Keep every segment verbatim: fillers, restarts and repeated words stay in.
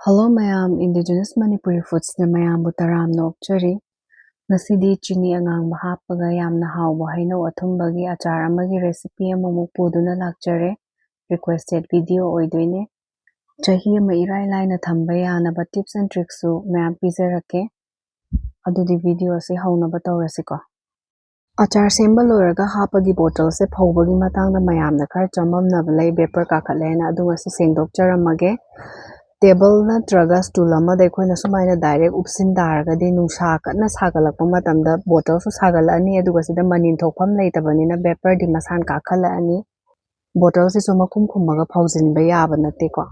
Hello ꯃꯌꯥꯝ, Indigenous Manipuri Foodsꯅ ꯃꯌꯥꯝꯕꯨ ꯇꯔꯥꯝꯅ ꯑꯣꯛꯆꯔꯤ꯫ ꯉꯁꯤꯗꯤ ꯆꯤꯅꯤ ꯑꯉꯥꯡꯕ ꯍꯥꯞꯄꯒ ꯌꯥꯝꯅ ꯍꯥꯎꯕ ꯍꯩꯅꯧ ꯑꯊꯨꯝꯕꯒꯤ ꯑꯆꯥꯔ ꯑꯃꯒꯤ recipe ꯑꯃꯃꯨꯛ ꯄꯨꯗꯨꯅ ꯂꯥꯛꯆꯔꯦ꯫ Requested video ꯑꯣꯏꯗꯣꯏꯅꯦ꯫ ꯆꯍꯤ ꯑꯃ ꯏꯔꯥꯏ ꯂꯥꯏꯅ ꯊꯝꯕ ꯌꯥꯅꯕ tips and tricksꯁꯨ ꯃꯌꯥꯝ ꯄꯤꯖꯔꯛꯀꯦ꯫ ꯑꯗꯨꯗꯤ video ꯑꯁꯤ ꯍꯧꯅꯕ ꯇꯧꯔꯁꯤꯀꯣ꯫ ꯑꯆꯥꯔ ꯁꯦꯝꯕ ꯂꯣꯏꯔꯒ ꯍꯥꯞꯄꯒꯤ ꯕꯣꯇꯜꯁꯦ ꯐꯧꯕꯒꯤ ꯃꯇꯥꯡꯗ ꯃꯌꯥꯝꯅ ꯈꯔ ꯆꯃꯝꯅꯕ ꯂꯩ, vapor ꯀꯥꯈꯠꯂꯦꯅ꯫ ꯑꯗꯨ ꯉꯁꯤ ꯁꯦꯡꯗꯣꯛꯆꯔꯝꯃꯒꯦ꯫ Table ꯅꯠꯇ꯭ꯔꯒ stool ꯑꯃꯗ ꯑꯩꯈꯣꯏꯅ ꯁꯨꯃꯥꯏꯅ direct ꯎꯞꯁꯤꯟ ꯇꯥꯔꯒꯗꯤ ꯅꯨꯡꯁꯥ ꯀꯟꯅ ꯁꯥꯒꯠꯂꯛꯄ ꯃꯇꯝꯗ ꯕꯣꯇꯜꯁꯨ ꯁꯥꯒꯠꯂꯛꯑꯅꯤ, ꯑꯗꯨꯒ ꯁꯤꯗ ꯃꯅꯤꯟ ꯊꯣꯛꯐꯝ ꯂꯩꯇꯕꯅꯤꯅ vaporꯗꯤ ꯃꯁꯥꯅ ꯀꯥꯈꯠꯂꯛꯑꯅꯤ꯫ ꯕꯣꯇꯜꯁꯤꯁꯨ ꯃꯈꯨꯝ ꯈꯨꯝꯃꯒ ꯐꯧꯖꯤꯟꯕ ꯌꯥꯕ ꯅꯠꯇꯦꯀꯣ,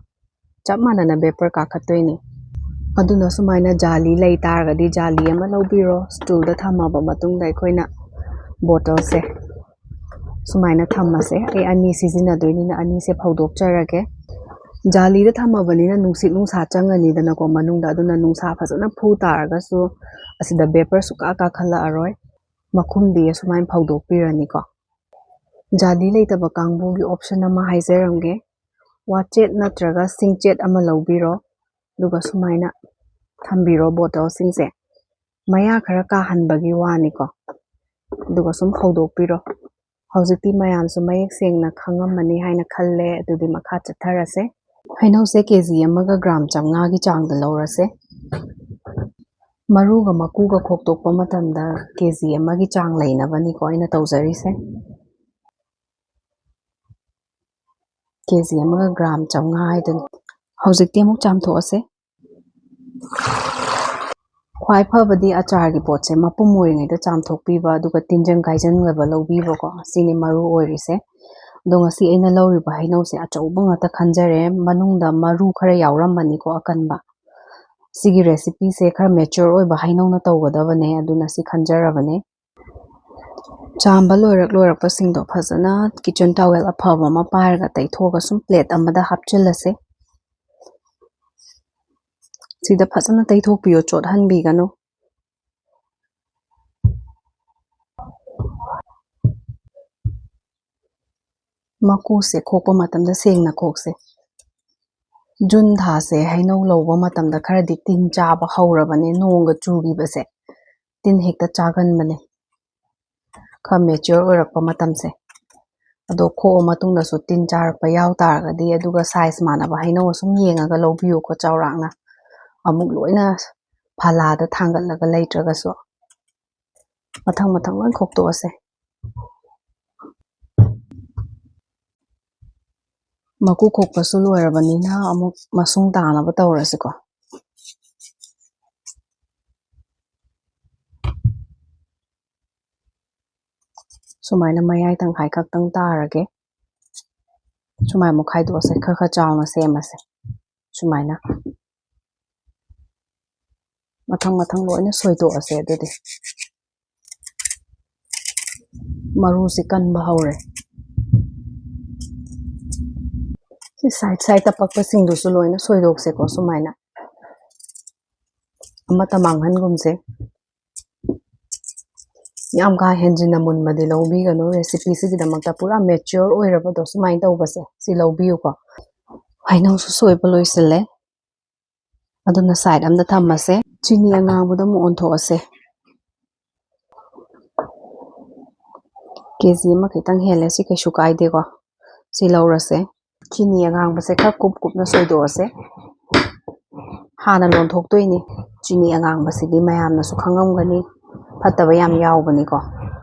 ꯆꯞ ꯃꯥꯟꯅꯅ vapor ꯀꯥꯈꯠꯇꯣꯏꯅꯤ꯫ ꯑꯗꯨꯅ ꯁꯨꯃꯥꯏꯅ ꯖꯥꯂꯤ ꯂꯩ ꯇꯥꯔꯒꯗꯤ ꯖꯥꯂꯤ ꯑꯃ ꯂꯧꯕꯤꯔꯣ, stoolꯗ ꯊꯝꯃꯕ ꯃꯇꯨꯡꯗ ꯑꯩꯈꯣꯏꯅ ꯕꯣꯇꯜꯁꯦ ꯁꯨꯃꯥꯏꯅ ꯊꯝꯃꯁꯦ꯫ ꯑꯩ ꯑꯅꯤ ꯁꯤꯖꯤꯟꯅꯗꯣꯏꯅꯤꯅ ꯑꯅꯤꯁꯦ ꯐꯧꯗꯣꯛꯆꯔꯒꯦ꯫ ꯖꯥꯂꯤꯗ ꯊꯝꯃꯕꯅꯤꯅ ꯅꯨꯡꯁꯤꯠ ꯅꯨꯡꯁꯥ ꯆꯪꯉꯅꯤꯗꯅꯀꯣ ꯃꯅꯨꯡꯗ, ꯑꯗꯨꯅ ꯅꯨꯡꯁꯥ ꯐꯖꯅ ꯐꯨ ꯇꯥꯔꯒꯁꯨ ꯑꯁꯤꯗ vapor ꯁꯨꯛꯀꯥ ꯀꯥꯈꯠꯂꯛꯑꯔꯣꯏ꯫ ꯃꯈꯨꯝꯗꯤ ꯑꯁꯨꯃꯥꯏꯅ ꯐꯧꯗꯣꯛꯄꯤꯔꯅꯤꯀꯣ꯫ ꯖꯥꯂꯤ ꯂꯩꯇꯕ ꯀꯥꯡꯕꯨꯒꯤ option ꯑꯃ ꯍꯥꯏꯖꯔꯝꯒꯦ꯫ ꯋꯥꯆꯦꯠ ꯅꯠꯇ꯭ꯔꯒ ꯁꯤꯡꯆꯦꯠ ꯑꯃ ꯂꯧꯕꯤꯔꯣ, ꯑꯗꯨꯒ ꯁꯨꯃꯥꯏꯅ ꯊꯝꯕꯤꯔꯣ ꯕꯣꯇꯜꯁꯤꯡꯁꯦ꯫ ꯃꯌꯥ ꯈꯔ ꯀꯥꯍꯟꯕꯒꯤ ꯋꯥꯅꯤꯀꯣ꯫ ꯑꯗꯨꯒ ꯁꯨꯝ ꯐꯧꯗꯣꯛꯄꯤꯔꯣ꯫ ꯍꯧꯖꯤꯛꯇꯤ ꯃꯌꯥꯝꯁꯨ ꯃꯌꯦꯛ ꯁꯦꯡꯅ ꯈꯪꯉꯝꯃꯅꯤ ꯍꯥꯏꯅ ꯈꯜꯂꯦ꯫ ꯑꯗꯨꯗꯤ ꯃꯈꯥ ꯆꯠꯊꯔꯁꯦ꯫ ꯍꯩꯅꯧꯁꯦ ꯀꯦ ꯖꯤ ꯑꯃꯒ ꯒ꯭ꯔꯥꯝ ꯆꯥꯝꯃꯉꯥꯒꯤ ꯆꯥꯡꯗ ꯂꯧꯔꯁꯦ꯫ ꯃꯔꯨꯒ ꯃꯀꯨꯒ ꯈꯣꯛꯇꯣꯛꯄ ꯃꯇꯝꯗ ꯀꯦ ꯖꯤ ꯑꯃꯒꯤ ꯆꯥꯡ ꯂꯩꯅꯕꯅꯤꯀꯣ ꯑꯩꯅ ꯇꯧꯖꯔꯤꯁꯦ꯫ ꯀꯦ ꯖꯤ ꯑꯃꯒ ꯒ꯭ꯔꯥꯝ ꯆꯥꯝꯃꯉꯥ ꯍꯥꯏꯗꯨꯅꯤ꯫ ꯍꯧꯖꯤꯛꯇꯤ ꯑꯃꯨꯛ ꯆꯥꯝꯊꯣꯛꯑꯁꯦ꯫ ꯈ꯭ꯋꯥꯏ ꯐꯕꯗꯤ ꯑꯆꯥꯔꯒꯤ ꯄꯣꯠꯁꯦ ꯃꯄꯨꯝ ꯑꯣꯏꯔꯤꯉꯩꯗ ꯆꯥꯝꯊꯣꯛꯄꯤꯕ, ꯑꯗꯨꯒ ꯇꯤꯟꯖꯪ ꯀꯥꯏꯖꯪꯗꯕ ꯂꯧꯕꯤꯕꯀꯣ, ꯁꯤꯅꯤ ꯃꯔꯨ ꯑꯣꯏꯔꯤꯁꯦ꯫ ꯑꯗꯣ ꯉꯁꯤ ꯑꯩꯅ ꯂꯧꯔꯤꯕ ꯍꯩꯅꯧꯁꯦ ꯑꯆꯧꯕ ꯉꯥꯛꯇ ꯈꯟꯖꯔꯦ, ꯃꯅꯨꯡꯗ ꯃꯔꯨ ꯈꯔ ꯌꯥꯎꯔꯝꯕꯅꯤꯀꯣ, ꯑꯀꯟꯕ꯫ ꯁꯤꯒꯤ recipeꯁꯦ ꯈꯔ mature ꯑꯣꯏꯕ ꯍꯩꯅꯧꯅ ꯇꯧꯒꯗꯕꯅꯦ, ꯑꯗꯨꯅ ꯁꯤ ꯈꯟꯖꯔꯕꯅꯦ꯫ ꯆꯥꯝꯕ ꯂꯣꯏꯔꯛ ꯂꯣꯏꯔꯛꯄꯁꯤꯡꯗꯣ ꯐꯖꯅ kitchen towel ꯑꯐꯕ ꯑꯃ ꯄꯥꯏꯔꯒ ꯇꯩꯊꯣꯛꯑꯒ ꯁꯨꯝ plate ꯑꯃꯗ ꯍꯥꯞꯆꯤꯜꯂꯁꯦ꯫ ꯁꯤꯗ ꯐꯖꯅ ꯇꯩꯊꯣꯛꯄꯤꯌꯣ, ꯆꯣꯠꯍꯟꯕꯤꯒꯅꯨ꯫ ꯃꯀꯨꯁꯦ ꯈꯣꯛꯄ ꯃꯇꯝꯗ ꯁꯦꯡꯅ ꯈꯣꯛꯁꯦ꯫ ꯖꯨꯟ ꯊꯥꯁꯦ ꯍꯩꯅꯧ ꯂꯧꯕ ꯃꯇꯝꯗ ꯈꯔꯗꯤ ꯇꯤꯟ ꯆꯥꯕ ꯍꯧꯔꯕꯅꯦ, ꯅꯣꯡꯒ ꯆꯨꯈꯤꯕꯁꯦ ꯇꯤꯟ ꯍꯦꯛꯇ ꯆꯥꯒꯟꯕꯅꯦ꯫ ꯈꯔ mature ꯑꯣꯏꯔꯛꯄ ꯃꯇꯝꯁꯦ꯫ ꯑꯗꯣ ꯈꯣꯛꯑ ꯃꯇꯨꯡꯗꯁꯨ ꯇꯤꯟ ꯆꯥꯔꯛꯄ ꯌꯥꯎ ꯇꯥꯔꯒꯗꯤ, ꯑꯗꯨꯒ size ꯃꯥꯟꯅꯕ ꯍꯩꯅꯧ ꯁꯨꯝ ꯌꯦꯡꯉꯒ ꯂꯧꯕꯤꯌꯨꯀꯣ, ꯆꯥꯎꯔꯥꯛꯅ꯫ ꯑꯃꯨꯛ ꯂꯣꯏꯅ ꯐꯂꯥꯗ ꯊꯥꯡꯒꯠꯂꯒ ꯂꯩꯇ꯭ꯔꯒꯁꯨ꯫ ꯃꯊꯪ ꯃꯊꯪ ꯂꯣꯏ ꯈꯣꯛꯇꯣꯛꯑꯁꯦ꯫ ꯃꯀꯨ ꯈꯣꯛꯄꯁꯨ ꯂꯣꯏꯔꯕꯅꯤꯅ ꯑꯃꯨꯛ ꯃꯁꯨꯡ ꯇꯥꯅꯕ ꯇꯧꯔꯁꯤꯀꯣ꯫ ꯁꯨꯃꯥꯏꯅ ꯃꯌꯥꯏ ꯇꯪꯈꯥꯏ ꯈꯛꯇꯪ ꯇꯥꯔꯒꯦ꯫ ꯁꯨꯃꯥꯏꯅ ꯑꯃꯨꯛ ꯈꯥꯏꯗꯣꯛꯑꯁꯦ, ꯈꯔ ꯈꯔ ꯆꯥꯎꯅ ꯁꯦꯝꯃꯁꯦ꯫ ꯁꯨꯃꯥꯏꯅ ꯃꯊꯪ ꯃꯊꯪ ꯂꯣꯏꯅ ꯁꯣꯏꯗꯣꯛꯑꯁꯦ꯫ ꯑꯗꯨꯗꯤ ꯃꯔꯨꯁꯤ ꯀꯟꯕ ꯍꯧꯔꯦ꯫ ꯁꯤ side sideꯇ ꯄꯛꯄꯁꯤꯡꯗꯨꯁꯨ ꯂꯣꯏꯅ ꯁꯣꯏꯗꯣꯛꯁꯦꯀꯣ꯫ ꯁꯨꯃꯥꯏꯅ ꯑꯃꯠꯇ ꯃꯥꯡꯍꯟꯒꯨꯝꯁꯦ꯫ ꯌꯥꯝ ꯀꯥ ꯍꯦꯟꯖꯤꯟꯅ ꯃꯨꯟꯕꯗꯤ ꯂꯧꯕꯤꯒꯅꯨ recipeꯁꯤꯒꯤꯗꯃꯛꯇ꯫ ꯄꯨꯔꯥ mature ꯑꯣꯏꯔꯕꯗꯣ ꯁꯨꯃꯥꯏꯅ ꯇꯧꯕꯁꯦ, ꯁꯤ ꯂꯧꯕꯤꯌꯨꯀꯣ꯫ ꯍꯩꯅꯧꯁꯨ ꯁꯣꯏꯕ ꯂꯣꯏꯁꯤꯜꯂꯦ, ꯑꯗꯨꯅ side ꯑꯝꯗ ꯊꯝꯃꯁꯦ꯫ ꯆꯤꯅꯤ ꯑꯉꯥꯡꯕꯗ ꯑꯃꯨꯛ ꯑꯣꯟꯊꯣꯛꯑꯁꯦ꯫ ꯀꯦ ꯖꯤ ꯑꯃ ꯈꯤꯇꯪ ꯍꯦꯜꯂꯦ, ꯁꯤ ꯀꯩꯁꯨ ꯀꯥꯏꯗꯦꯀꯣ꯫ ꯁꯤ ꯂꯧꯔꯁꯦ꯫ ꯆꯤꯅꯤ ꯑꯉꯥꯡꯕꯁꯦ ꯈꯔ ꯀꯨꯞ ꯀꯨꯞꯅ ꯁꯣꯏꯗꯣꯛꯑꯁꯦ꯫ ꯍꯥꯟꯅ ꯂꯣꯟꯊꯣꯛꯇꯣꯏꯅꯤ꯫ ꯆꯤꯅꯤ ꯑꯉꯥꯡꯕꯁꯤꯗꯤ ꯃꯌꯥꯝꯅꯁꯨ ꯈꯪꯉꯝꯒꯅꯤ, ꯐꯠꯇꯕ ꯌꯥꯝ ꯌꯥꯎꯕꯅꯤꯀꯣ꯫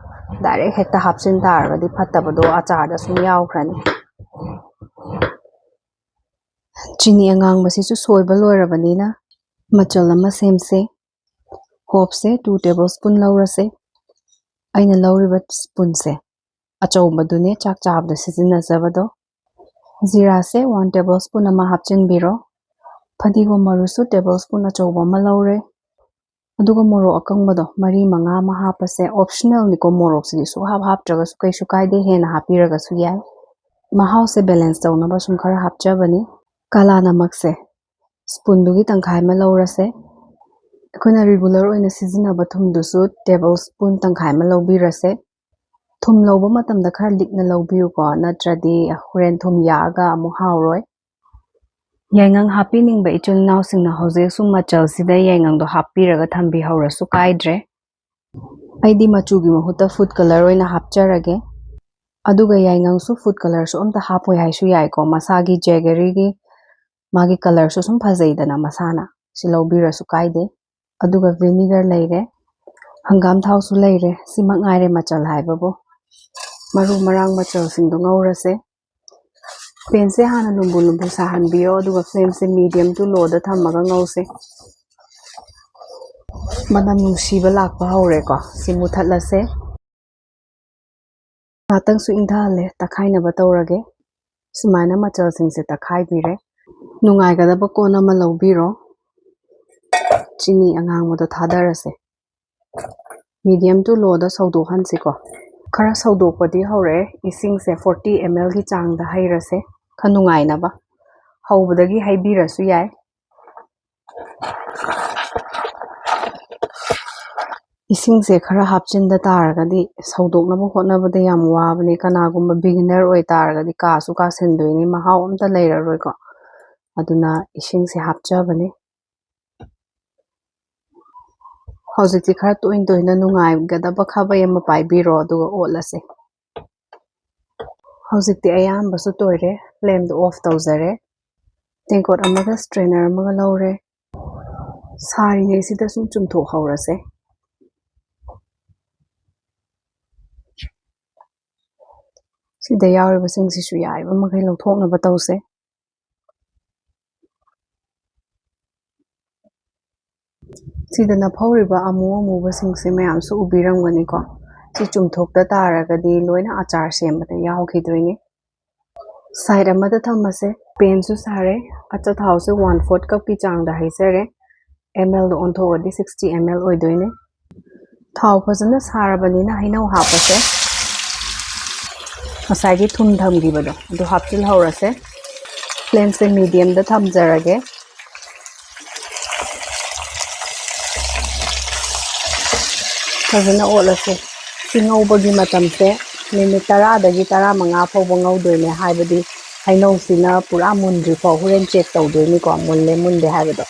Direct ꯍꯦꯛꯇ ꯍꯥꯞꯆꯤꯟ ꯇꯥꯔꯒꯗꯤ ꯐꯠꯇꯕꯗꯣ ꯑꯆꯥꯔꯗ ꯁꯨꯝ ꯌꯥꯎꯈ꯭ꯔꯅꯤ꯫ ꯆꯤꯅꯤ ꯑꯉꯥꯡꯕꯁꯤꯁꯨ ꯁꯣꯏꯕ ꯂꯣꯏꯔꯕꯅꯤꯅ ꯃꯆꯜ ꯑꯃ ꯁꯦꯝꯁꯦ꯫ ꯍꯣꯞꯁꯦ two table spoon ꯂꯧꯔꯁꯦ꯫ ꯑꯩꯅ ꯂꯧꯔꯤꯕ spoonꯁꯦ ꯑꯆꯧꯕꯗꯨꯅꯦ, ꯆꯥꯛ ꯆꯥꯕꯗ ꯁꯤꯖꯤꯟꯅꯖꯕꯗꯣ꯫ ꯖꯤꯔꯥꯁꯦ one table spoon ꯑꯃ ꯍꯥꯞꯆꯤꯟꯕꯤꯔꯣ꯫ ꯐꯗꯤꯒꯣꯝ ꯃꯔꯨꯁꯨ table spoon ꯑꯆꯧꯕ ꯑꯃ ꯂꯧꯔꯦ꯫ ꯑꯗꯨꯒ ꯃꯣꯔꯣꯛ ꯑꯀꯪꯕꯗꯣ ꯃꯔꯤ ꯃꯉꯥ ꯑꯃ ꯍꯥꯞꯄꯁꯦ꯫ Optionalꯅꯤꯀꯣ, ꯃꯣꯔꯣꯛꯁꯤꯗꯤ ꯁꯨꯡꯍꯥꯞ ꯍꯥꯞꯇ꯭ꯔꯒꯁꯨ ꯀꯩꯁꯨ ꯀꯥꯏꯗꯦ, ꯍꯦꯟꯅ ꯍꯥꯞꯄꯤꯔꯒꯁꯨ ꯌꯥꯏ꯫ ꯃꯍꯥꯎꯁꯦ balance ꯇꯧꯅꯕ ꯁꯨꯝ ꯈꯔ ꯍꯥꯞꯆꯕꯅꯤ꯫ ꯀꯥꯂꯥ ꯅꯃꯛꯁꯦ spoonꯗꯨꯒꯤ ꯇꯪꯈꯥꯏ ꯑꯃ ꯂꯧꯔꯁꯦ꯫ ꯑꯩꯈꯣꯏꯅ regular ꯑꯣꯏꯅ ꯁꯤꯖꯤꯟꯅꯕ ꯊꯨꯝꯗꯨꯁꯨ table spoon ꯇꯪꯈꯥꯏ ꯑꯃ ꯂꯧꯕꯤꯔꯁꯦ꯫ ꯊꯨꯝ ꯂꯧꯕ ꯃꯇꯝꯗ ꯈꯔ ꯂꯤꯛꯅ ꯂꯧꯕꯤꯌꯨꯀꯣ, ꯅꯠꯇ꯭ꯔꯗꯤ ꯍꯣꯔꯦꯟ ꯊꯨꯝ ꯌꯥꯛꯑꯒ ꯑꯃꯨꯛ ꯍꯥꯎꯔꯣꯏ꯫ ꯌꯥꯏꯉꯪ ꯍꯥꯞꯄꯤꯅꯤꯡꯕ ꯏꯆꯤꯜ ꯏꯅꯥꯎꯁꯤꯡꯅ ꯍꯧꯖꯤꯛꯁꯨ ꯃꯆꯜꯁꯤꯗ ꯌꯥꯏꯉꯪꯗꯣ ꯍꯥꯞꯄꯤꯔꯒ ꯊꯝꯕꯤꯍꯧꯔꯁꯨ ꯀꯥꯏꯗ꯭ꯔꯦ꯫ ꯑꯩꯗꯤ ꯃꯆꯨꯒꯤ ꯃꯍꯨꯠꯇ ꯐꯨꯗ ꯀꯂꯔ ꯑꯣꯏꯅ ꯍꯥꯞꯆꯔꯒꯦ꯫ ꯑꯗꯨꯒ ꯌꯥꯏꯉꯪꯁꯨ ꯐꯨꯗ ꯀꯂꯔꯁꯨ ꯑꯝꯇ ꯍꯥꯞꯄꯣꯏ ꯍꯥꯏꯁꯨ ꯌꯥꯏꯀꯣ, ꯃꯁꯥꯒꯤ ꯖꯦꯒꯔꯤꯒꯤ ꯃꯥꯒꯤ ꯀꯂꯔꯁꯨ ꯁꯨꯝ ꯐꯖꯩꯗꯅ ꯃꯁꯥꯅ, ꯁꯤ ꯂꯧꯕꯤꯔꯁꯨ ꯀꯥꯏꯗꯦ꯫ ꯑꯗꯨꯒ ꯚꯤꯅꯤꯒꯔ ꯂꯩꯔꯦ, ꯍꯪꯒꯥꯝ ꯊꯥꯎꯁꯨ ꯂꯩꯔꯦ꯫ ꯁꯤꯃꯛ ꯉꯥꯏꯔꯦ ꯃꯆꯜ ꯍꯥꯏꯕꯕꯨ꯫ ꯃꯔꯨ ꯃꯔꯥꯡ ꯃꯆꯜꯁꯤꯡꯗꯣ ꯉꯧꯔꯁꯦ꯫ ꯄꯦꯟꯁꯦ ꯍꯥꯟꯅ ꯂꯨꯝꯕꯨ ꯂꯨꯝꯕꯨ ꯁꯥꯍꯟꯕꯤꯌꯣ, ꯑꯗꯨꯒ ꯐ꯭ꯂꯦꯝꯁꯦ ꯃꯤꯗꯤꯌꯝ ꯇꯨ ꯂꯣꯗ ꯊꯝꯃꯒ ꯉꯧꯁꯦ꯫ ꯃꯅꯝ ꯅꯨꯡꯁꯤꯕ ꯂꯥꯛꯄ ꯍꯧꯔꯦꯀꯣ, ꯁꯤ ꯃꯨꯊꯠꯂꯁꯦ꯫ ꯉꯥꯛꯇꯪꯁꯨ ꯏꯪꯊꯍꯜꯂꯦ, ꯇꯛꯈꯥꯏꯅꯕ ꯇꯧꯔꯒꯦ꯫ ꯁꯨꯃꯥꯏꯅ ꯃꯆꯜꯁꯤꯡꯁꯦ ꯇꯛꯈꯥꯏꯕꯤꯔꯦ꯫ ꯅꯨꯡꯉꯥꯏꯒꯗꯕ ꯀꯣꯟ ꯑꯃ ꯂꯧꯕꯤꯔꯣ꯫ ꯆꯤꯅꯤ ꯑꯉꯥꯡꯕꯗꯣ ꯊꯥꯗꯔꯁꯦ꯫ ꯃꯤꯗꯤꯌꯝ ꯇꯨ ꯂꯣꯗ ꯁꯧꯗꯣꯛꯍꯟꯁꯤꯀꯣ꯫ ꯈꯔ ꯁꯧꯗꯣꯛꯄꯗꯤ ꯍꯧꯔꯛꯑꯦ꯫ ꯏꯁꯤꯡꯁꯦ ꯐꯣꯔꯇꯤ ꯑꯦꯝ ꯑꯦꯜꯒꯤ ꯆꯥꯡꯗ ꯍꯩꯔꯁꯦ, ꯈꯔ ꯅꯨꯡꯉꯥꯏꯅꯕ꯫ ꯍꯧꯕꯗꯒꯤ ꯍꯩꯕꯤꯔꯁꯨ ꯌꯥꯏ꯫ ꯏꯁꯤꯡꯁꯦ ꯈꯔ ꯍꯥꯞꯆꯤꯟꯗ ꯇꯥꯔꯒꯗꯤ ꯁꯧꯗꯣꯛꯅꯕ ꯍꯣꯠꯅꯕꯗ ꯌꯥꯝ ꯋꯥꯕꯅꯤ꯫ ꯀꯅꯥꯒꯨꯝꯕ ꯕꯤꯒꯤꯅꯔ ꯑꯣꯏꯇꯥꯔꯒꯗꯤ ꯀꯥꯁꯨ ꯀꯥꯁꯤꯟꯗꯣꯏꯅꯤ, ꯃꯍꯥꯎ ꯑꯝꯇ ꯂꯩꯔꯔꯣꯏꯀꯣ꯫ ꯑꯗꯨꯅ ꯏꯁꯤꯡꯁꯦ ꯍꯥꯞꯆꯕꯅꯤ꯫ ꯍꯧꯖꯤꯛꯇꯤ ꯈꯔ ꯇꯣꯏꯅ ꯇꯣꯏꯅ ꯅꯨꯡꯉꯥꯏꯒꯗꯕ ꯈꯥꯕꯩ ꯑꯃ ꯄꯥꯏꯕꯤꯔꯣ, ꯑꯗꯨꯒ ꯑꯣꯠꯂꯁꯦ꯫ ꯍꯧꯖꯤꯛꯇꯤ ꯑꯌꯥꯝꯕꯁꯨ ꯇꯣꯏꯔꯦ, ꯐ꯭ꯂꯦꯝꯗꯣ ꯑꯣꯐ ꯇꯧꯖꯔꯦ꯫ ꯇꯦꯡꯀꯣꯠ ꯑꯃꯒ ꯁ꯭ꯇ꯭ꯔꯦꯅꯔ ꯑꯃꯒ ꯂꯧꯔꯦ꯫ ꯁꯥꯔꯤꯉꯩꯁꯤꯗ ꯁꯨꯝ ꯆꯨꯝꯊꯣꯛꯍꯧꯔꯁꯦ꯫ ꯁꯤꯗ ꯌꯥꯎꯔꯤꯕꯁꯤꯡꯁꯤꯁꯨ ꯌꯥꯔꯤꯕ ꯃꯈꯩ ꯂꯧꯊꯣꯛꯅꯕ ꯇꯧꯁꯦ꯫ ꯁꯤꯗ ꯅꯞꯐꯧꯔꯤꯕ ꯑꯃꯨ ꯑꯃꯨꯕꯁꯤꯡꯁꯦ ꯃꯌꯥꯝꯁꯨ ꯎꯕꯤꯔꯝꯒꯅꯤꯀꯣ꯫ ꯁꯤ ꯆꯨꯝꯊꯣꯛꯇ ꯇꯥꯔꯒꯗꯤ ꯂꯣꯏꯅ ꯑꯆꯥꯔ ꯁꯦꯝꯕꯗ ꯌꯥꯎꯈꯤꯗꯣꯏꯅꯤ꯫ ꯁꯥꯏꯠ ꯑꯃꯗ ꯊꯝꯃꯁꯦ꯫ ꯄꯦꯟꯁꯨ ꯁꯥꯔꯦ꯫ ꯑꯆꯥꯊꯥꯎꯁꯦ ꯋꯥꯟ ꯐꯣꯔꯠ ꯀꯞꯀꯤ ꯆꯥꯡꯗ ꯍꯩꯖꯔꯦ꯫ ꯑꯦꯝ ꯑꯦꯜꯗ ꯑꯣꯟꯊꯣꯛꯑꯗꯤ ꯁꯤꯛꯁꯇꯤ ꯑꯦꯝ ꯑꯦꯜ ꯑꯣꯏꯗꯣꯏꯅꯦ꯫ ꯊꯥꯎ ꯐꯖꯅ ꯁꯥꯔꯕꯅꯤꯅ ꯍꯩꯅꯧ ꯍꯥꯞꯄꯁꯦ꯫ ꯉꯁꯥꯏꯒꯤ ꯊꯨꯝ ꯊꯝꯈꯤꯕꯗꯣ ꯑꯗꯨ ꯍꯥꯞꯆꯤꯜꯍꯧꯔꯁꯦ꯫ ꯐ꯭ꯂꯦꯝꯁꯦ ꯃꯤꯗꯤꯌꯝꯗ ꯊꯝꯖꯔꯒꯦ꯫ ꯐꯖꯅ ꯑꯣꯠꯂꯁꯦ꯫ ꯁꯤ ꯉꯧꯕꯒꯤ ꯃꯇꯝꯁꯦ ꯃꯤꯅꯤꯠ ꯇꯔꯥꯗꯒꯤ ꯇꯔꯥꯃꯉꯥ ꯐꯥꯎꯕ ꯉꯧꯗꯣꯏꯅꯦ, ꯍꯥꯏꯕꯗꯤ ꯍꯩꯅꯧꯁꯤꯅ ꯄꯨꯔꯥ ꯃꯨꯟꯗ꯭ꯔꯤ ꯐꯥꯎ ꯍꯣꯔꯦꯟ ꯆꯦꯛ ꯇꯧꯗꯣꯏꯅꯤꯀꯣ, ꯃꯨꯜꯂꯦ ꯃꯨꯟꯗꯦ ꯍꯥꯏꯕꯗꯣ꯫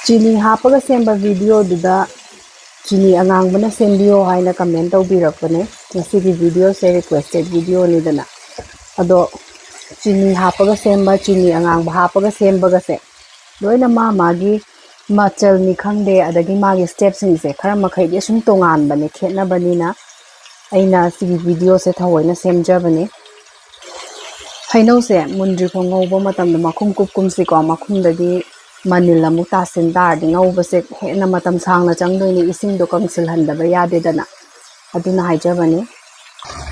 ꯆꯤꯅꯤ ꯍꯥꯞꯄꯒ ꯁꯦꯝꯕ ꯚꯤꯗꯤꯑꯣꯗꯨꯗ ꯆꯤꯅꯤ ꯑꯉꯥꯡꯕꯅ ꯁꯦꯝꯕꯤꯌꯣ ꯍꯥꯏꯅ ꯀꯃꯦꯟ ꯇꯧꯕꯤꯔꯛꯄꯅꯦ꯫ ꯉꯁꯤꯒꯤ ꯚꯤꯗꯤꯑꯣꯁꯦ ꯔꯤꯀ꯭ꯋꯦꯁꯇꯦꯠ ꯚꯤꯗꯤꯑꯣꯅꯤꯗꯅ꯫ ꯑꯗꯣ ꯆꯤꯅꯤ ꯍꯥꯞꯄꯒ ꯁꯦꯝꯕ, ꯆꯤꯅꯤ ꯑꯉꯥꯡꯕ ꯍꯥꯞꯄꯒ ꯁꯦꯝꯕꯒꯁꯦ ꯂꯣꯏꯅ ꯃꯥ ꯃꯥꯒꯤ ꯃꯆꯜꯅꯤ ꯈꯪꯗꯦ, ꯑꯗꯒꯤ ꯃꯥꯒꯤ ꯁ꯭ꯇꯦꯞꯁꯤꯡꯁꯦ ꯈꯔ ꯃꯈꯩꯗꯤ ꯑꯁꯨꯝ ꯇꯣꯉꯥꯟꯕꯅꯦ, ꯈꯦꯠꯅꯕꯅꯤꯅ ꯑꯩꯅ ꯁꯤꯒꯤ ꯚꯤꯗꯤꯑꯣꯁꯦ ꯊꯑꯣꯏꯅ ꯁꯦꯝꯖꯕꯅꯤ꯫ ꯍꯩꯅꯧꯁꯦ ꯃꯨꯟꯗ꯭ꯔꯤꯐꯥꯎ ꯉꯧꯕ ꯃꯇꯝꯗ ꯃꯈꯨꯝ ꯀꯨꯞꯀꯨꯝꯁꯤꯀꯣ, ꯃꯈꯨꯝꯗꯒꯤ ꯃꯅꯤꯜ ꯑꯃꯨꯛ ꯇꯥꯁꯤꯟ ꯇꯥꯔꯗꯤ ꯉꯧꯕꯁꯦ ꯍꯦꯟꯅ ꯃꯇꯝ ꯁꯥꯡꯅ ꯆꯪꯗꯣꯏꯅꯤ, ꯏꯁꯤꯡꯗꯣ ꯀꯪꯁꯤꯜꯍꯟꯗꯕ ꯌꯥꯗꯦꯗꯅ꯫ ꯑꯗꯨꯅ ꯍꯥꯏꯖꯕꯅꯤ꯫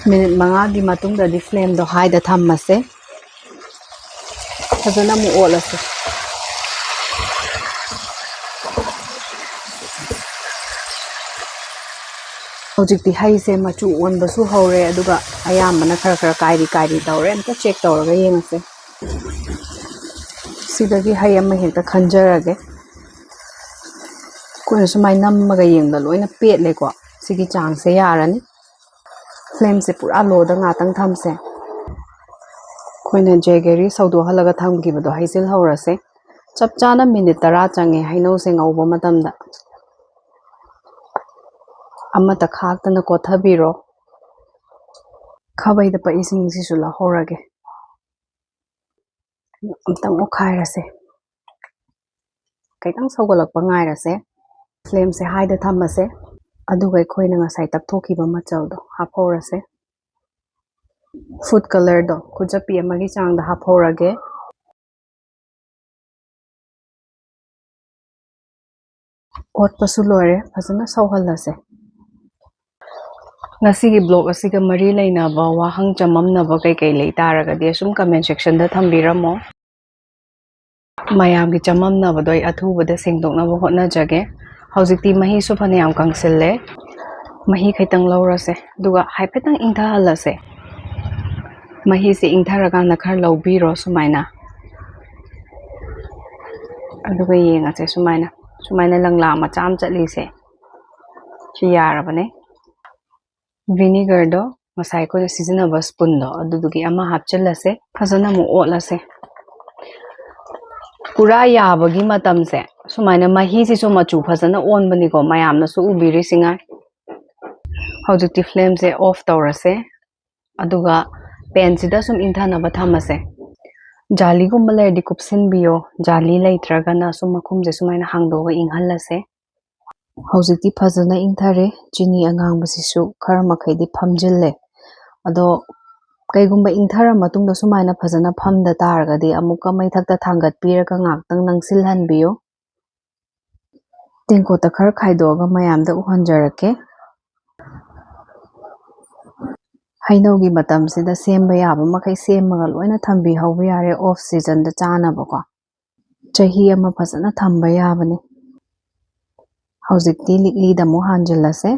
ꯃꯤꯅꯤꯠ ꯃꯉꯥꯒꯤ ꯃꯇꯨꯡꯗꯗꯤ ꯐ꯭ꯂꯦꯝꯗꯣ ꯍꯥꯏꯗ ꯊꯝꯃꯁꯦ꯫ ꯐꯖꯅ ꯑꯃꯨꯛ ꯑꯣꯠꯂꯁꯦ꯫ ꯍꯧꯖꯤꯛꯇꯤ ꯍꯩꯁꯦ ꯃꯆꯨ ꯑꯣꯟꯕꯁꯨ ꯍꯧꯔꯦ, ꯑꯗꯨꯒ ꯑꯌꯥꯝꯕꯅ ꯈꯔ ꯈꯔ ꯀꯥꯏꯔꯤ ꯀꯥꯏꯔꯤ ꯇꯧꯔꯦ꯫ ꯑꯝꯇ ꯆꯦꯛ ꯇꯧꯔꯒ ꯌꯦꯡꯉꯁꯦ꯫ ꯁꯤꯗꯒꯤ ꯍꯩ ꯑꯃ ꯍꯦꯛꯇ ꯈꯟꯖꯔꯒꯦ꯫ ꯑꯩꯈꯣꯏꯅ ꯁꯨꯃꯥꯏꯅ ꯅꯝꯃꯒ ꯌꯦꯡꯕꯗ ꯂꯣꯏꯅ ꯄꯦꯠꯂꯦꯀꯣ꯫ ꯁꯤꯒꯤ ꯆꯥꯡꯁꯦ ꯌꯥꯔꯅꯤ꯫ ꯐ꯭ꯂꯦꯝꯁꯦ ꯄꯨꯔꯥ ꯂꯣꯗ ꯉꯥꯛꯇꯪ ꯊꯝꯁꯦ꯫ ꯑꯩꯈꯣꯏꯅ ꯖꯦꯒꯦꯔꯤ ꯁꯧꯗꯣꯛꯍꯜꯂꯒ ꯊꯝꯈꯤꯕꯗꯣ ꯍꯩꯖꯤꯜꯍꯧꯔꯁꯦ꯫ ꯆꯞ ꯆꯥꯅ ꯃꯤꯅꯤꯠ ꯇꯔꯥ ꯆꯪꯉꯦ ꯍꯩꯅꯧꯁꯦ ꯉꯧꯕ ꯃꯇꯝꯗ꯫ ꯑꯃꯠꯇ ꯈꯥꯛꯇꯅ ꯀꯣꯠꯊꯕꯤꯔꯣ꯫ ꯈꯥꯕꯩꯗ ꯄꯛꯏꯁꯤꯡꯁꯤꯁꯨ ꯂꯧꯍꯧꯔꯒꯦ꯫ ꯑꯝꯇꯪ ꯑꯣꯠꯈꯥꯏꯔꯁꯦ꯫ ꯈꯤꯇꯪ ꯁꯧꯒꯠꯂꯛꯄ ꯉꯥꯏꯔꯁꯦ꯫ ꯐ꯭ꯂꯦꯝꯁꯦ ꯍꯥꯏꯗ ꯊꯝꯃꯁꯦ꯫ ꯑꯗꯨꯒ ꯑꯩꯈꯣꯏꯅ ꯉꯁꯥꯏ ꯇꯛꯊꯣꯛꯈꯤꯕ ꯃꯆꯜꯗꯣ ꯍꯥꯞꯍꯧꯔꯁꯦ꯫ ꯐꯨꯗ ꯀꯂꯔꯗꯣ ꯈꯨꯖꯞꯄꯤ ꯑꯃꯒꯤ ꯆꯥꯡꯗ ꯍꯥꯞꯍꯧꯔꯒꯦ꯫ ꯑꯣꯠꯄꯁꯨ ꯂꯣꯏꯔꯦ, ꯐꯖꯅ ꯁꯧꯍꯜꯂꯁꯦ꯫ ꯉꯁꯤꯒꯤ ꯕ꯭ꯂꯣꯒ ꯑꯁꯤꯒ ꯃꯔꯤ ꯂꯩꯅꯕ ꯋꯥꯍꯪ ꯆꯃꯝꯅꯕ ꯀꯩꯀꯩ ꯂꯩ ꯇꯥꯔꯒꯗꯤ ꯑꯁꯨꯝ ꯀꯃꯦꯟ ꯁꯦꯛꯁꯟꯗ ꯊꯝꯕꯤꯔꯝꯃꯣ꯫ ꯃꯌꯥꯝꯒꯤ ꯆꯃꯝꯅꯕꯗꯣ ꯑꯩ ꯑꯊꯨꯕꯗ ꯁꯦꯡꯗꯣꯛꯅꯕ ꯍꯣꯠꯅꯖꯒꯦ꯫ ꯍꯧꯖꯤꯛꯇꯤ ꯃꯍꯤꯁꯨ ꯐꯅꯌꯥꯝ ꯀꯪꯁꯤꯜꯂꯦ꯫ ꯃꯍꯤ ꯈꯤꯇꯪ ꯂꯧꯔꯁꯦ, ꯑꯗꯨꯒ ꯍꯥꯏꯐꯦꯠꯇꯪ ꯏꯪꯊꯍꯜꯂꯁꯦ꯫ ꯃꯍꯤꯁꯦ ꯏꯪꯊꯔꯀꯥꯟꯗ ꯈꯔ ꯂꯧꯕꯤꯔꯣ ꯁꯨꯃꯥꯏꯅ꯫ ꯑꯗꯨꯒ ꯌꯦꯡꯉꯁꯦ ꯁꯨꯃꯥꯏꯅ꯫ ꯁꯨꯃꯥꯏꯅ ꯂꯪꯂꯥ ꯃꯆꯥ ꯑꯃ ꯆꯠꯂꯤꯁꯦ꯫ ꯁꯤ ꯌꯥꯔꯕꯅꯦ꯫ ꯚꯤꯅꯤꯒꯔꯗꯣ ꯉꯁꯥꯏ ꯑꯩꯈꯣꯏꯅ ꯁꯤꯖꯤꯟꯅꯕ ꯁ꯭ꯄꯨꯟꯗꯣ, ꯑꯗꯨꯗꯨꯒꯤ ꯑꯃ ꯍꯥꯞꯆꯤꯜꯂꯁꯦ꯫ ꯐꯖꯅ ꯑꯃꯨꯛ ꯑꯣꯠꯂꯁꯦ꯫ ꯄꯨꯔꯥ ꯌꯥꯕꯒꯤ ꯃꯇꯝꯁꯦ ꯁꯨꯃꯥꯏꯅ ꯃꯍꯤꯁꯤꯁꯨ ꯃꯆꯨ ꯐꯖꯅ ꯑꯣꯟꯕꯅꯤꯀꯣ, ꯃꯌꯥꯝꯅꯁꯨ ꯎꯕꯤꯔꯤꯁꯤꯉꯥꯏ꯫ ꯍꯧꯖꯤꯛꯇꯤ ꯐ꯭ꯂꯦꯝꯁꯦ ꯑꯣꯐ ꯇꯧꯔꯁꯦ, ꯑꯗꯨꯒ ꯄꯦꯟꯁꯤꯗ ꯁꯨꯝ ꯏꯪꯊꯅꯕ ꯊꯝꯃꯁꯦ꯫ ꯖꯥꯂꯤꯒꯨꯝꯕ ꯂꯩꯔꯗꯤ ꯀꯨꯞꯁꯤꯟꯕꯤꯌꯣ, ꯖꯥꯂꯤ ꯂꯩꯇ꯭ꯔꯒꯅ ꯁꯨꯝ ꯃꯈꯨꯝꯁꯦ ꯁꯨꯃꯥꯏꯅ ꯍꯥꯡꯗꯣꯛꯑꯒ ꯏꯪꯍꯜꯂꯁꯦ꯫ ꯍꯧꯖꯤꯛꯇꯤ ꯐꯖꯅ ꯏꯪꯊꯔꯦ꯫ ꯆꯤꯅꯤ ꯑꯉꯥꯡꯕꯁꯤꯁꯨ ꯈꯔ ꯃꯈꯩꯗꯤ ꯐꯝꯖꯤꯜꯂꯦ꯫ ꯑꯗꯣ ꯀꯩꯒꯨꯝꯕ ꯏꯪꯊꯔ ꯃꯇꯨꯡꯗ ꯁꯨꯃꯥꯏꯅ ꯐꯖꯅ ꯐꯝꯗ ꯇꯥꯔꯒꯗꯤ ꯑꯃꯨꯛꯀ ꯃꯩꯊꯛꯇ ꯊꯥꯡꯒꯠꯄꯤꯔꯒ ꯉꯥꯛꯇꯪ ꯅꯪꯁꯤꯜꯍꯟꯕꯤꯌꯨ꯫ ꯇꯦꯡꯀꯣꯠꯇ ꯈꯔ ꯈꯥꯏꯗꯣꯛꯑꯒ ꯃꯌꯥꯝꯗ ꯎꯍꯟꯖꯔꯛꯀꯦ꯫ ꯍꯩꯅꯧꯒꯤ ꯃꯇꯝꯁꯤꯗ ꯁꯦꯝꯕ ꯌꯥꯕ ꯃꯈꯩ ꯁꯦꯝꯃꯒ ꯂꯣꯏꯅ ꯊꯝꯕꯤꯍꯧꯕ ꯌꯥꯔꯦ, ꯑꯣꯐ ꯁꯤꯖꯟꯗ ꯆꯥꯅꯕꯀꯣ꯫ ꯆꯍꯤ ꯑꯃ ꯐꯖꯅ ꯊꯝꯕ ꯌꯥꯕꯅꯤ꯫ ꯍꯧꯖꯤꯛꯇꯤ ꯂꯤꯛꯂꯤꯗ ꯑꯃꯨꯛ ꯍꯥꯟꯖꯤꯜꯂꯁꯦ꯫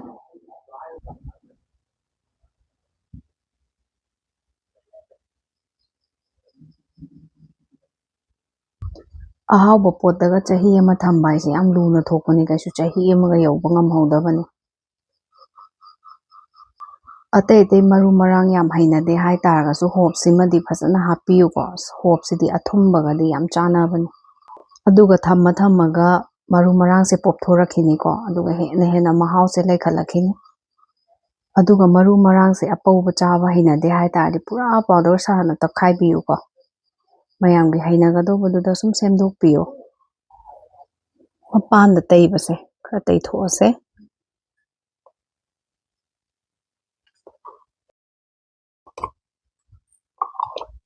ꯑꯍꯥꯎꯕ ꯄꯣꯠꯇꯒ ꯆꯍꯤ ꯑꯃ ꯊꯝꯕ ꯍꯥꯏꯁꯦ ꯌꯥꯝ ꯂꯨꯅ ꯊꯣꯛꯄꯅꯤ, ꯀꯩꯁꯨ ꯆꯍꯤ ꯑꯃꯒ ꯌꯧꯕ ꯉꯝꯍꯧꯗꯕꯅꯤ꯫ ꯑꯇꯩ ꯑꯇꯩ ꯃꯔꯨ ꯃꯔꯥꯡ ꯌꯥꯝ ꯍꯩꯅꯗꯦ ꯍꯥꯏꯇꯥꯔꯒꯁꯨ ꯍꯣꯞꯁꯤꯃꯗꯤ ꯐꯖꯅ ꯍꯥꯞꯄꯤꯌꯨꯀꯣ꯫ ꯍꯣꯞꯁꯤꯗꯤ ꯑꯊꯨꯝꯕꯒꯗꯤ ꯌꯥꯝ ꯆꯥꯟꯅꯕꯅꯤ꯫ ꯑꯗꯨꯒ ꯊꯝꯃ ꯊꯝꯃꯒ ꯃꯔꯨ ꯃꯔꯥꯡꯁꯦ ꯄꯣꯞꯊꯣꯔꯛꯈꯤꯅꯤꯀꯣ, ꯑꯗꯨꯒ ꯍꯦꯟꯅ ꯍꯦꯟꯅ ꯃꯍꯥꯎꯁꯦ ꯂꯩꯈꯠꯂꯛꯈꯤꯅꯤ꯫ ꯑꯗꯨꯒ ꯃꯔꯨ ꯃꯔꯥꯡꯁꯦ ꯑꯄꯧꯕ ꯆꯥꯕ ꯍꯩꯅꯗꯦ ꯍꯥꯏꯇꯥꯔꯗꯤ ꯄꯨꯔꯥ ꯄꯥꯎꯗꯔ ꯁꯥꯅ ꯇꯛꯈꯥꯏꯕꯤꯌꯨꯀꯣ꯫ ꯃꯌꯥꯝꯒꯤ ꯍꯩꯅꯒꯗꯧꯕꯗꯨꯗ ꯁꯨꯝ ꯁꯦꯝꯗꯣꯛꯄꯤꯌꯨ꯫ ꯃꯄꯥꯟꯗ ꯇꯩꯕꯁꯦ ꯈꯔ ꯇꯩꯊꯣꯛꯑꯁꯦ꯫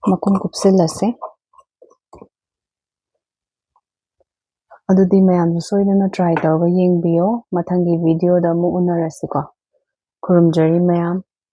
ꯃꯈꯨꯝ ꯀꯨꯞꯁꯤꯜꯂꯁꯦ꯫ ꯑꯗꯨꯗꯤ ꯃꯌꯥꯝꯁꯨ ꯁꯣꯏꯗꯅ ꯇ꯭ꯔꯥꯏ ꯇꯧꯔꯒ ꯌꯦꯡꯕꯤꯌꯣ꯫ ꯃꯊꯪꯒꯤ ꯚꯤꯗꯤꯑꯣꯗ ꯑꯃꯨꯛ ꯎꯅꯔꯁꯤꯀꯣ꯫ ꯈꯨꯔꯨꯝꯖꯔꯤ ꯃꯌꯥꯝ꯫